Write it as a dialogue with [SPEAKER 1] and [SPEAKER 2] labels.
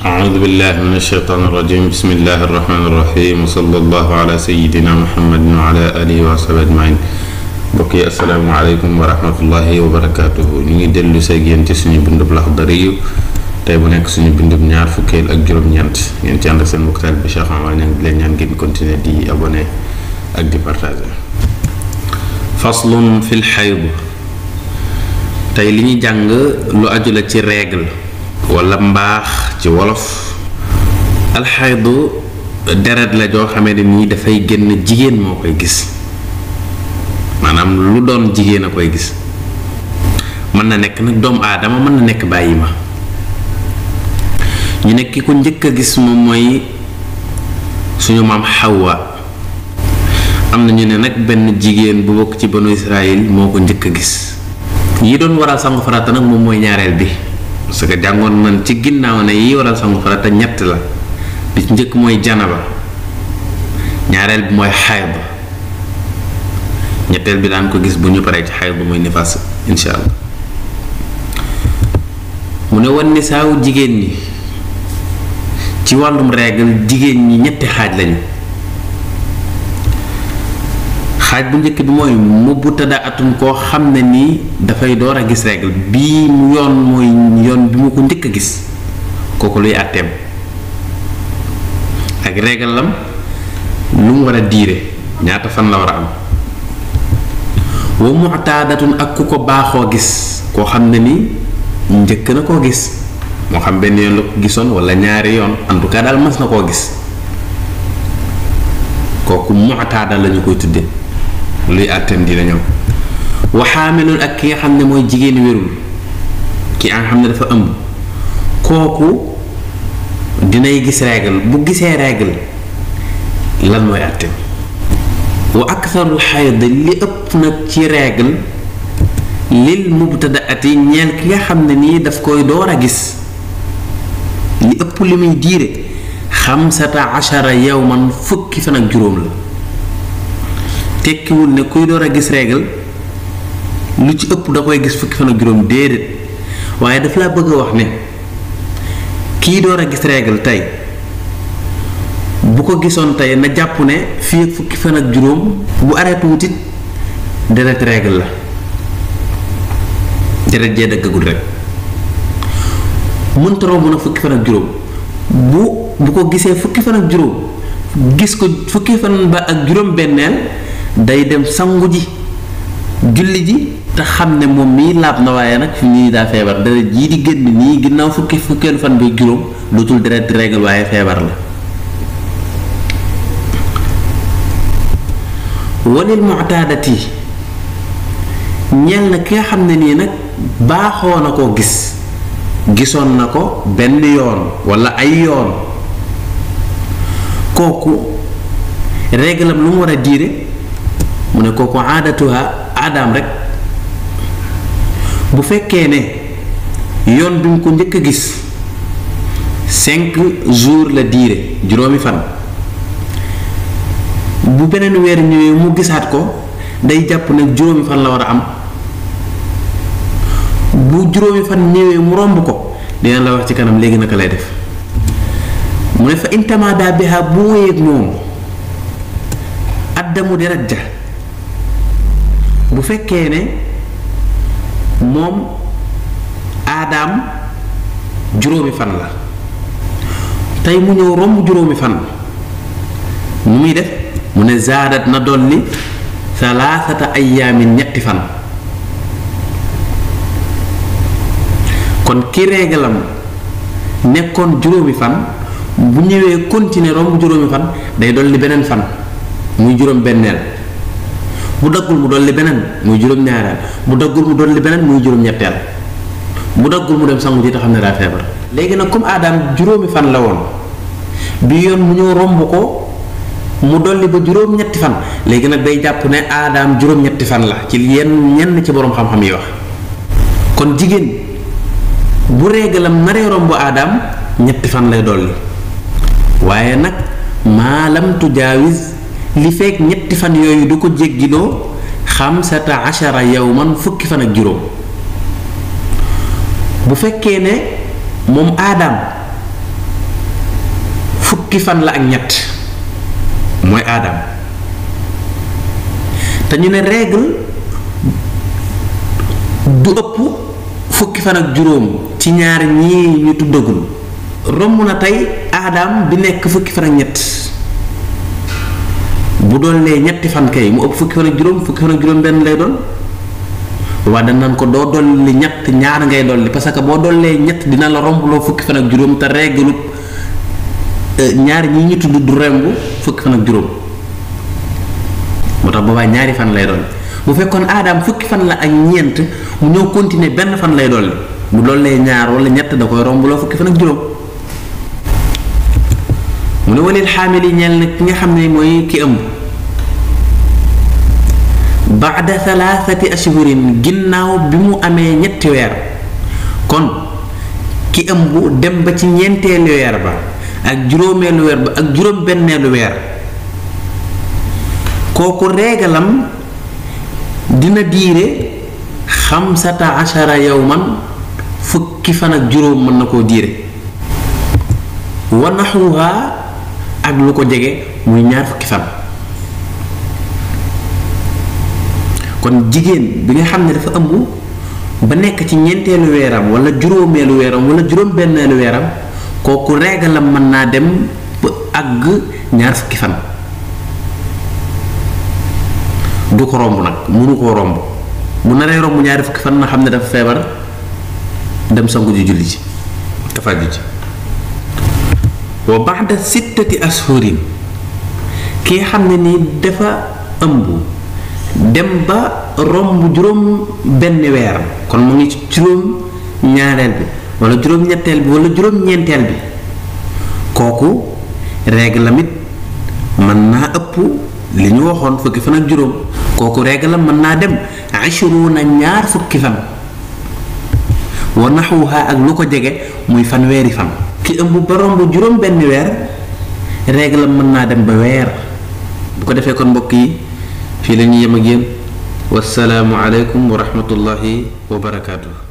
[SPEAKER 1] أعوذ بالله من الشيطان الرجيم. بسم الله الرحمن الرحيم وصلى الله على سيدنا محمد وعلى آله وصحبه أجمعين. بقي السلام عليكم ورحمة الله وبركاته. نيجي دلو سيجين تسني بندب الأخضريو تاي بو نيك سوني بندب ñaar fukel ak juroom ñent ngeen ci and ak seen moktal bi Cheikh Amal ñang di leen ñaan ngeen continuer di abonné ak di partager. Faslun fil hayd. Tay li ñi jang lu aju la ci règle wala mbax ci wolof. Al hayd deret la jo xamé ni da fay genn jigen mo koy gis. Manam lu doon jigen a koy gis. Man na nek nak doom adama man na nek bayima. ñu nek ki ko ñëk gis mom moy suñu mam Hawa. Amna ñu ne nak ben jigen bu bok ci banu Israël moko ñëk gis. Yi doon waral sangu farata nak mom moy ñaarel bi. Parce que jangon man ci ginnaw ne yi waral sangu farata ñett la. Bi ci ñëk moy janaba. Ñaarel bi moy hayd. ñettel bi daan ko gis bu ñu paré ci hayd moy nifas inshallah. Mu ne won ni saaw jigen ni ci walum règle jigen ñi ñetti xaj lañu. Xaj bu ñëk bi moy mubtada atum ko xamne ni da fay doora gis règle bi mu yoon moy yoon bi mu ko ñëk gis koku luy atem ak règle lam lu mu wara diire ñaata fan la wara am. Wa mu'tadatun ak ku ko baxo gis ko xamne ni ñëk na ko gis mo xam ben yoon la ko gisoon wala ñaari yoon en tout cas dal mas na ko gis koku mu'tada lañu koy tuddé luy atem dina ñew. Wa hamilun ak ki nga xamne moy jigéen wérul ki nga xamne dafa ëmb koku dinay gis règle bu gisé règle lan moy atem. Wa aktharul hayd li ëpp nak ci règle lil mubtadaati ñeel ki nga xamne ni daf koy doora gis li ëpp limuy diire 15 yawman fukki fan ak juroom la. tekkiwul ne kuy doora gis règle lu ci ëpp da koy gis fukki fan ak juroom déedéet waaye daf la bëgg wax ne kii doora gis règle tay bu ko gisoon tay na jàpp ne fii ak fukki fan ak juroom bu arrêté wutit deret règle la deret jee dëggagul rek mënta romb na fukki fan ak juroom bu ko gisee fukki fan ak juroom gis ko fukki fan ba ak juroom benneel day dem sangu ji julli ji te xamne mom mi laab na waaye nag fi nii daa feebar dara jii di génn nii ginnaaw fukkeelu fan bi juroom dootul deret règle waaye feebar la. Walil mu'tadati ñeel na ki nga xam ne nii nag baaxoo na koo gis gisoon na ko benn yoon wala ay yoon kooku réglam lu mu war a diire mu ne kooku aadatuha aadaam rek bu fekkee ne yoon bi mu ko njëkk a gis 5 jours la diire juróomi fan bu beneen weer ñëwee mu gisaat ko day jàpp ne juróomi fan la war a am. Bu juróomi fan ñëwee mu romb ko dina la wax ci kanam léegi naka lay def mu ne fa intamada biha bu wéyeeg moom addamu di rajja bu fekkee ne moom aadaam juróomi fan la tey mu ñëw romb juróomi fan nu muy def mu ne zaadat na dolli 3 ayyaamin ñetti fan. Kon ki réglam nekkon juróomi fan bu ñëwé continuer romb juróomi fan day dolli benen fan muy juróom bennel bu daggul mu dolli benen muy juróom ñaaral bu daggul mu dolli benen muy juróom ñettel bu daggul mu dem sangu ji ta xamné da fébar. Légui nak comme adam juróomi fan la won bi yoon mu ñëw romb ko mu dolli ba juróom ñetti fan légui nak day japp né adam juróom ñetti fan la ci ñenn ci borom xam-xam yi wax. Kon jigen bu réglam naré rombo adam ñetti fan lay dolli waye nak malam tujawiz li fek ñetti fan yoyu du ko jéggino 15 yawman fukki fan ak juroom bu fekkee ne moom aadam fukki fan la ak ñett mooy aadam te ñu ne règle du ëpp fukki fan ak juróom ci ñaar ñii ñu tuddagul romb na tey aadam bi nekk fukki fan ak ñett bu dollee ñetti fan kay mu ëpp fukki fan ak juróom benn lay doon waa dañ naan ko doo dolli ñett ñaar ngay dolli parce que boo dollee ñett dina la rombloo fukki fan ak juróom te réglu ñaar ñi ñu tudd du remb fukki fan ak juróom moo tax boobaa ñaari fan lay dolli bu fekkoon aadam fukki fan la ak ñeent mu ñëw continuer benn fan lay dolli mu dollee ñaar wala ñett da koy rombloo fukki fan ak juróom mu ne walil xaamili ñeel na ki nga xam ne mooy ki ëmb baada thalathati ashhurin ginnaaw bi mu amee ñetti weer kon ki ëmb dem ba ci ñeenteelu weer ba ak juróomeelu weer ba ak juróom benneelu weer kooku reegalam dina diire 15 yawman fukki fan ak juróom mën na koo diire wa naxuha ak lu ko jege muy ñaar fukki fan kon jigéen bi nga xam ne dafa ëmb ba nekk ci ñeenteelu weeram wala juróomeelu weeram wala juróom benneelu weeram kooku reegalam mën naa dem ba àgg ñaar fukki fan du ko romb nag mënu koo romb bu naree romb ñaari fukki fan na xam ne dafa feebar dem sangu ji julli ci dafa ju ci wa ba'da 6 ashhurin ki xam ne ni dafa ëmb dem ba romb juróom benn weer kon mu ngi ci juróom ñaareel bi wala juróom ñetteel bi wala juróom ñeenteel bi kooku règle mit mën naa ëpp li ñu waxoon fukki fan ak juróom kooku règle mën naa dem 20 ñaar fukki fan wa naxuha ak lu ko jege muy fanweeri fan ki ëmb ba romb juróom benn weer règle mën naa dem ba weer bu ko defee kon mbokk yi fii la ñuy yem ak yéen wassalaamu aleykum wa rahmatullahi wa barakaatu.